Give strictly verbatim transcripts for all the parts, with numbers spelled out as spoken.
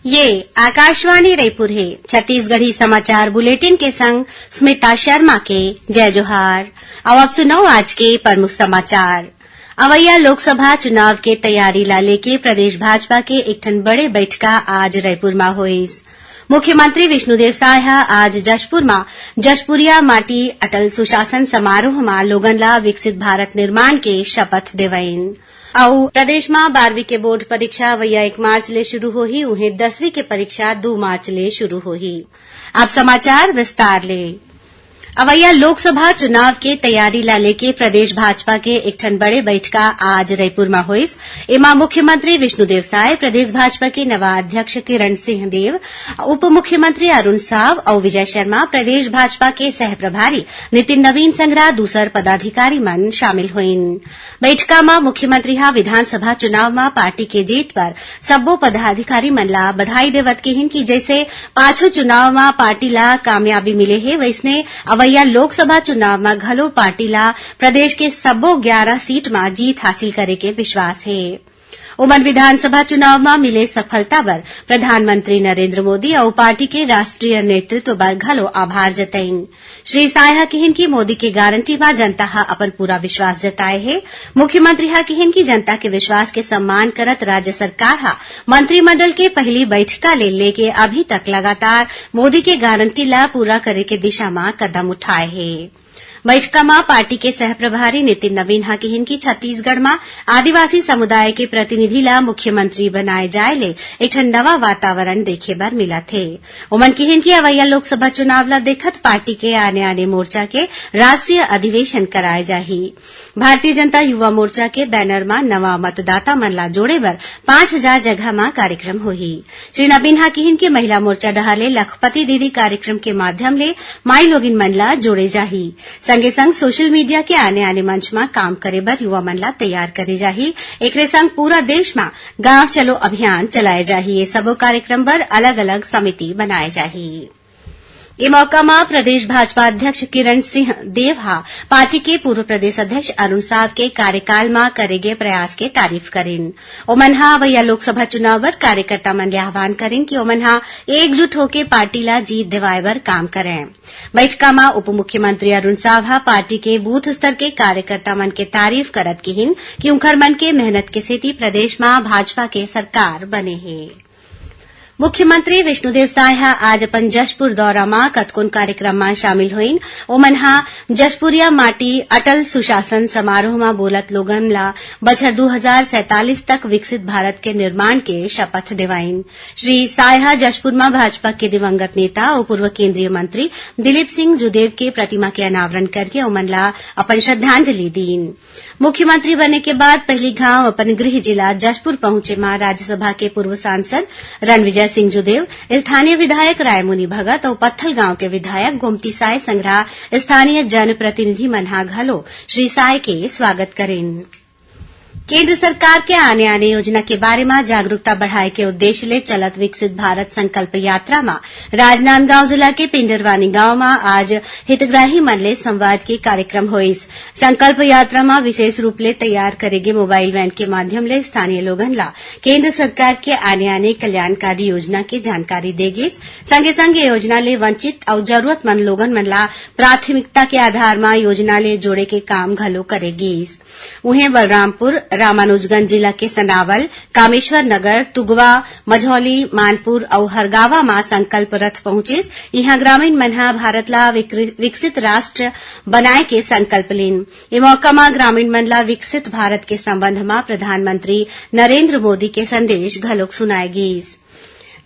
ये आकाशवाणी रईपुर हे। छत्तीसगढ़ी समाचार बुलेटिन के संग स्मिता शर्मा के जय जोहार। अब आप सुनव आज के प्रमुख समाचार। अवइया लोकसभा चुनाव के तैयारी ला लेके प्रदेश भाजपा के एक ठन बड़े बइठका आज रईपुर म होइस। मुख्यमंत्री विष्णुदेव साय ह आज जशपुर म जशपुरिया माटी अटल सुशासन समारोह म लोगन ला विकसित भारत निर्माण के शपथ देवइन। अउ प्रदेश म बारहवीं के बोर्ड परीक्षा अवइया एक मार्च ले शुरू होही, उहें दसवीं के परीक्षा दू मार्च ले शुरू होही। अब समाचार विस्तार ले। अवइया लोकसभा चुनाव के तैयारी ला लेके प्रदेश भाजपा के एक ठन बड़े बइठका आज रईपुर म होइस। एमा मुख्यमंत्री विष्णुदेव साय, प्रदेश भाजपा के नवा अध्यक्ष किरण सिंह देव, उप मुख्यमंत्री अरुण साव अउ विजय शर्मा, प्रदेश भाजपा के सह प्रभारी नितिन नवीन संघरा दूसर पदाधिकारी मन शामिल होइन। बइठका म मुख्यमंत्री ह विधानसभा चुनाव म पार्टी के जीत बर सब्बो पदाधिकारी मन ला बधाई देवत किहिन कि जइसे पाछू चुनाव म पार्टी ला कामयाबी मिले हे, वइसने अवइया लोकसभा चुनाव म घलो पार्टी ला प्रदेश के सब्बो ग्यारह सीट म जीत हासिल करे के विश्वास हे। ओमन विधानसभा चुनाव म मिले सफलता बर प्रधानमंत्री नरेंद्र मोदी अउ पार्टी के राष्ट्रीय नेतृत्व बर घलो आभार जतइन। श्री साय ह किहिन कि मोदी के गारंटी म जनता ह अपन पूरा विश्वास जताए हे। मुख्यमंत्री ह किहिन कि जनता के विश्वास के सम्मान करत राज्य सरकार ह मंत्रिमंडल के पहिली बइठका ले लेके अभी तक लगातार मोदी के गारंटी ला पूरा करे के दिशा म कदम उठाए हे। बइठका म पार्टी के सह प्रभारी नितिन नवीन ह किहिन कि छत्तीसगढ़ म आदिवासी समुदाय के प्रतिनिधि ला मुख्यमंत्री बनाए जाए ले एक ठन नवा वातावरण देखे बर मिलत हे। ओमन किहिन कि अवइया लोकसभा चुनाव ला देखत पार्टी के आने-आने मोर्चा के राष्ट्रीय अधिवेशन कराए जाही। भारतीय जनता युवा मोर्चा के बैनर म नवा मतदाता मन ला जोड़े बर पाँच हजार जगह म कार्यक्रम होही। श्री नवीन ह किहिन कि महिला मोर्चा डहार ले लखपति दीदी कार्यक्रम के माध्यम ले माईलोगिन मन ला जोड़े जाही। संगे संग सोशल मीडिया के आने-आने मंच म काम करे बर युवा मन ला तैयार करे जाही। एकरे संग पूरा देश म गांव चलो अभियान चलाए जाही। ये सबो कार्यक्रम बर अलग-अलग समिति बनाए जाही। ए मौका म प्रदेश भाजपा अध्यक्ष किरण सिंह देव ह पार्टी के पूर्व प्रदेश अध्यक्ष अरुण साव के कार्यकाल म करे गे प्रयास के तारीफ करिन। ओमन ह अवइया लोकसभा चुनाव बर कार्यकर्ता मन ले आह्वान करिन कि ओमन ह एकजुट होके पार्टी ला जीत दिवाए बर काम करय। बइठका म उप मुख्यमंत्री अरुण साव ह पार्टी के बूथ स्तर के कार्यकर्ता मन के तारीफ करत किहिन कि उंखर मन के मेहनत के सेती प्रदेश म भाजपा के सरकार बने हे। मुख्यमंत्री विष्णुदेव साय ह आज अपन जशपुर दौरा म कतकोन कार्यक्रम म शामिल होइन। ओमन ह जशपुरिया माटी अटल सुशासन समारोह म बोलत लोगन ल बछर दू हजार सैंतालीस तक विकसित भारत के निर्माण के शपथ देवाइन। श्री साय ह जशपुर म भाजपा के दिवंगत नेता अउ पूर्व केंद्रीय मंत्री दिलीप सिंह जुदेव के प्रतिमा के अनावरण करके ओमन ल अपन श्रद्धांजलि दीन। मुख्यमंत्री बने के बाद पहिली घांव अपन गृह जिला जशपुर पहुंचे म राज्यसभा के पूर्व सांसद रणविजय सिंह जुदेव, स्थानीय विधायक रायमुनि भगत अउ पत्थलगांव के विधायक गोमती साय संघरा स्थानीय जनप्रतिनिधि मन ह घलो श्री साय के स्वागत करिन। केंद्र सरकार के आने-आने योजना के बारे म जागरूकता बढ़ाए के उद्देश्य ले चलत विकसित भारत संकल्प यात्रा म राजनांदगांव जिला के पिंडरवानी गांव म आज हितग्राही मन ले संवाद के कार्यक्रम होइस। संकल्प यात्रा म विशेष रूप ले तैयार करे गे मोबाइल वैन के माध्यम ले स्थानीय लोगन ला केंद्र सरकार के आने-आने कल्याणकारी योजना के जानकारी दे गिस। संगे-संग ये योजना ले वंचित अउ जरूरतमंद लोगन मन ला प्राथमिकता के आधार म योजना ले जोड़े के काम घलो करे गिस। उहें, बलरामपुर, रामानुजगंज जिला के सनावल, कामेश्वर नगर, तुगवा, मझौली, मानपुर अउ हरगावा म संकल्प रथ पहुंचिस। इहां ग्रामीण मन ह भारत ला विक्र-, विकसित राष्ट्र बनाए के संकल्प लीन। ए मौका म ग्रामीण मन ला विकसित भारत के संबंध म प्रधानमंत्री नरेंद्र मोदी के संदेश घलोक सुनाए गीस।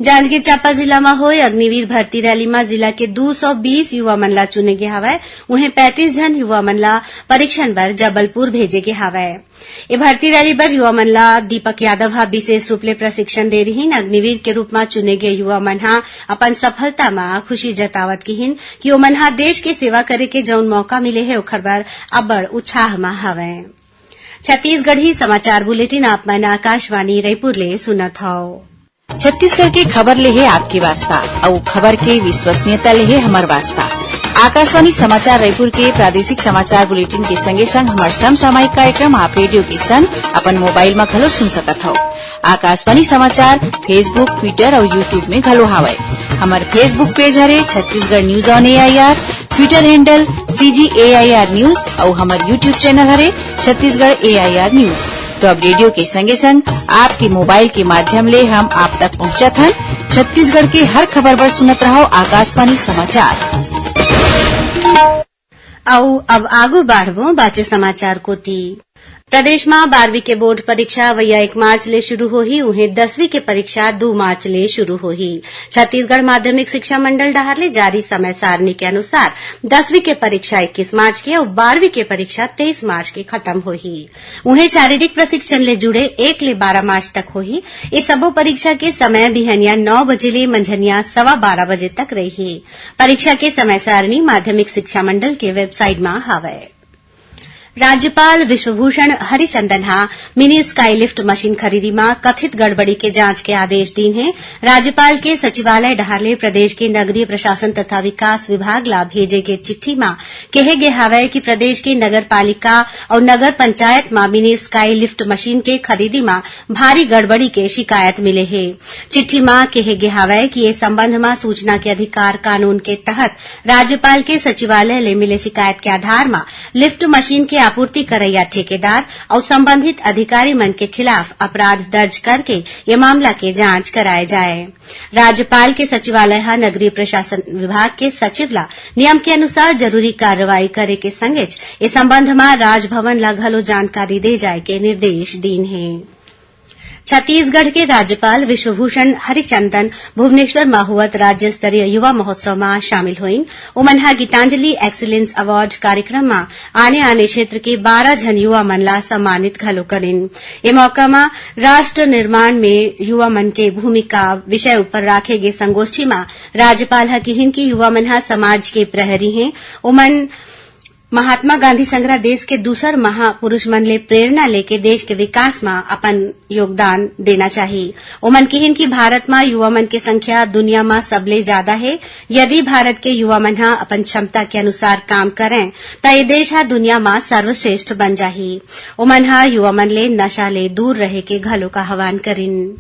जांजगीर चांपा जिला म होए अग्निवीर भर्ती रैली म जिला के दू सौ बीस युवा मन ला चुने गे हवय। उहें, पैंतीस झन युवा मन ला परीक्षण बर जबलपुर भेजे गे हवय। ए भर्ती रैली बर युवा मन ला दीपक यादव ह विशेष रूप ले प्रशिक्षण दे रिहीन। अग्निवीर के रूप म चुने गे युवा मन ह अपन सफलता म खुशी जतावत किहीन कि ओमन ह देश के सेवा करे के जउन मौका मिले हे, ओखर बर अब्बड़ उत्साह म हवय। छत्तीसगढ़ी समाचार बुलेटिन आप मन आकाशवाणी रईपुर ले सुनत हव। छत्तीसगढ़ के खबर ले हे आपके वास्ता, अउ खबर के विश्वसनीयता ले हे हमर वास्ता। आकाशवाणी समाचार रईपुर के प्रादेशिक समाचार बुलेटिन के संगे संग हमर समसामयिक कार्यक्रम आप रेडियो के संग अपन मोबाइल म घलो सुन सकत हव। आकाशवाणी समाचार Facebook, Twitter अउ YouTube में घलो हावय। हमर Facebook page हरे Chhattisgarh news on A I R, Twitter handle C G A I R news अउ हमर YouTube channel हरे Chhattisgarh A I R news। तो अब रेडियो के संगे संग आपके मोबाइल के माध्यम ले हम आप तक पहुंचत हन। छत्तीसगढ़ के हर खबर बर सुनत रहव आकाशवाणी समाचार। अउ अब आगू बाढ़बो बाचे समाचार कोति। प्रदेश म बारहवीं के बोर्ड परीक्षा अवइया एक मार्च ले शुरू होही, उहें दसवीं के परीक्षा दू मार्च ले शुरू होही। छत्तीसगढ़ माध्यमिक शिक्षा मंडल डहार ले जारी समय सारणी के अनुसार दसवीं के परीक्षा इक्कीस मार्च के अउ बारहवीं के परीक्षा तेईस मार्च के खत्म होही। उहें शारीरिक प्रशिक्षण ले जुड़े एक ले बारह मार्च तक होही। ये सबो परीक्षा के समय बिहनिया नौ बजे ले मंझनिया सवा बारह बजे तक रही। परीक्षा के समय सारणी माध्यमिक शिक्षा मंडल के website म हावय। राज्यपाल विश्वभूषण हरिचंदन ह mini sky lift machine खरीदी म कथित गड़बड़ी के जांच के आदेश दीन हे। राज्यपाल के सचिवालय डहार ले प्रदेश के नगरीय प्रशासन तथा विकास विभाग ला भेजे गे चिट्ठी म केहे गे हावय कि प्रदेश के नगर पालिका अउ नगर पंचायत म mini sky lift machine के खरीदी म भारी गड़बड़ी के शिकायत मिले हे। चिट्ठी म केहे गे हावय कि ए संबंध म सूचना के अधिकार कानून के तहत राज्यपाल के सचिवालय ले मिले शिकायत के आधार म lift machine के आपूर्ति करइया ठेकेदार अउ संबंधित अधिकारी मन के खिलाफ अपराध दर्ज करके ये मामला के जांच कराए जाए। राज्यपाल के सचिवालय ह नगरीय प्रशासन विभाग के सचिव ला नियम के अनुसार जरूरी कार्रवाई करे के संगेच ए संबंध म राजभवन ला घलो जानकारी दे जाए के निर्देश दीन हे। छत्तीसगढ़ के राज्यपाल विश्वभूषण हरिचंदन भुवनेश्वर म होवत राज्य स्तरीय युवा महोत्सव म शामिल होइन। ओमन ह गीतांजलि Excellence Award कार्यक्रम म आने-आने क्षेत्र के बारह झन युवा मन ला सम्मानित घलो करिन। ए मौका म राष्ट्र निर्माण में युवा मन के भूमिका विषय ऊपर राखे गे संगोष्ठी म राज्यपाल ह किहिन कि युवा मन ह समाज के प्रहरी हें। ओमन महात्मा गांधी संघरा देश के दूसर महापुरुष मन ले प्रेरणा लेके देश के विकास म अपन योगदान देना चाही। ओमन किहिन कि भारत म युवा मन के संख्या दुनिया म सबले जादा हे। यदि भारत के युवा मन ह अपन क्षमता के अनुसार काम करंय, त ए देश ह दुनिया म सर्वश्रेष्ठ बन जाही। ओमन ह युवा मन ले नशा ले दूर रहे के घलोक आह्वान करिन।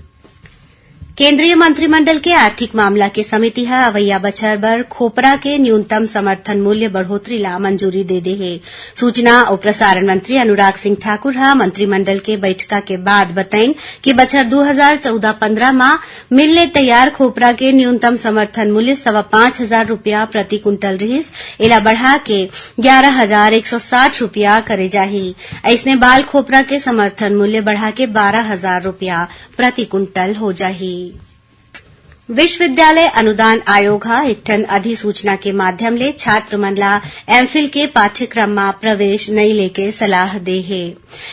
केंद्रीय मंत्रिमंडल के आर्थिक मामला के समिति ह अवइया बछर बर खोपरा के न्यूनतम समर्थन मूल्य बढ़ोतरी ला मंजूरी दे दे हे। सूचना अउ प्रसारण मंत्री अनुराग सिंह ठाकुर ह मंत्रिमंडल के बैठका के बाद बतइन कि बछर दू हजार चौदह पंद्रह म मिल ले तैयार खोपरा के न्यूनतम समर्थन मूल्य सवा पांच हजार रुपया प्रति कुंटल रिहिस, एला बढ़ा के ग्यारह हजार एक सौ साठ रुपया करे जाही। अइसने बाल खोपरा के समर्थन मूल्य बढ़ा के बारह हजार रुपया प्रति कुंटल हो जाही। विश्वविद्यालय अनुदान आयोग ह एक ठन अधिसूचना के माध्यम ले छात्र मन ला एमफिल के पाठ्यक्रम म प्रवेश नइ लेके सलाह दे हे,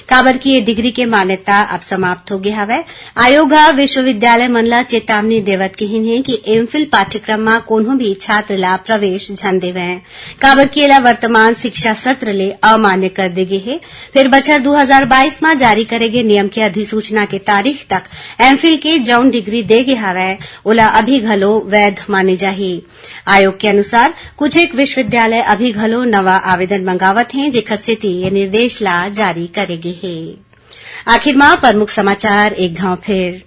काबर कि ये डिग्री के मान्यता अब समाप्त हो गे हवय। आयोग ह विश्वविद्यालय मन ला चेतावनी देवत किहिन हे कि एमफिल पाठ्यक्रम म कोनो भी छात्र ला प्रवेश झन देवय, काबर कि एला वर्तमान शिक्षा सत्र ले अमान्य कर दे गे हे। फेर बछर दू हजार बाईस म जारी करे गे नियम के अधिसूचना के तारीख तक एमफिल के जउन डिग्री दे गे हवय, ओला अभी घलो वैध माने जाही। आयोग के अनुसार कुछ एक विश्वविद्यालय अभी घलो नवा आवेदन मंगावत हें, जेखर सेती ये निर्देश ला जारी करे गे हे। आखिर म प्रमुख समाचार एक घांव फेर।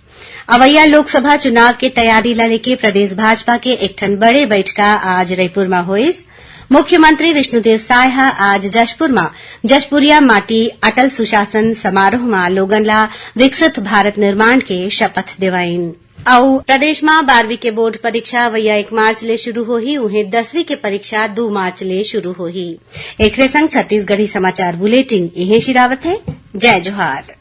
अवइया लोकसभा चुनाव के तैयारी ला लेके प्रदेश भाजपा के एक ठन बड़े बैठका आज रईपुर म होइस। मुख्यमंत्री विष्णुदेव साय ह आज जशपुर म जशपुरिया माटी अटल सुशासन समारोह म लोगन ला विकसित भारत निर्माण के शपथ देवाइन। अउ प्रदेश म बारहवीं के बोर्ड परीक्षा अवइया एक मार्च ले शुरू होही, उहें दसवीं के परीक्षा दू मार्च ले शुरू होही। एखरे संग छत्तीसगढ़ी समाचार बुलेटिन इहें सिरावत हे। जय जोहार।